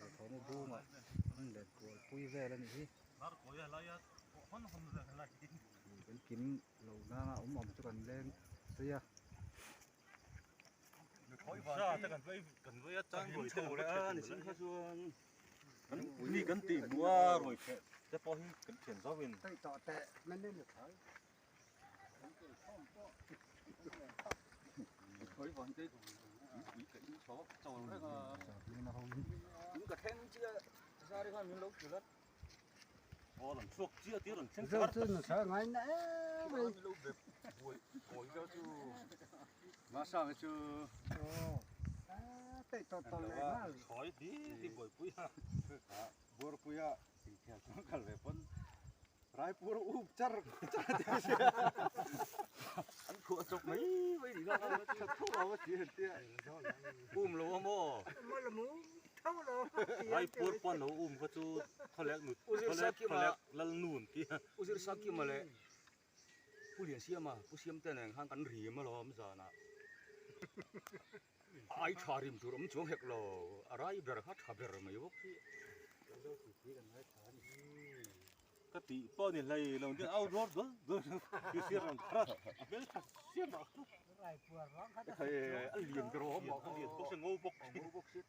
Zathawma bungah an let kual pui vel a nih hi. Kan kim lo nanga awm awm chu kan leng phei a. Raipur up char char te sia an khuah chawp mai mai ni kha tha tho lo a ti han tia um lo a maw Raipur pawn lo um kha chu khawlek nu khawlek khawlek lal nun tia Uzir Sakima leh Pu Liansiama Pu Siamte nen khan kan rim alawm zanah ai tha rim tur awm chuang hek lo a rai ber kha tha ber mai bawk hi. Ka tih pawh ni hlei lo deuh au rual dual dual chu sir rawn thar a a hmel tha siam a a lian ber awm a lian bawk si ngo bawk si.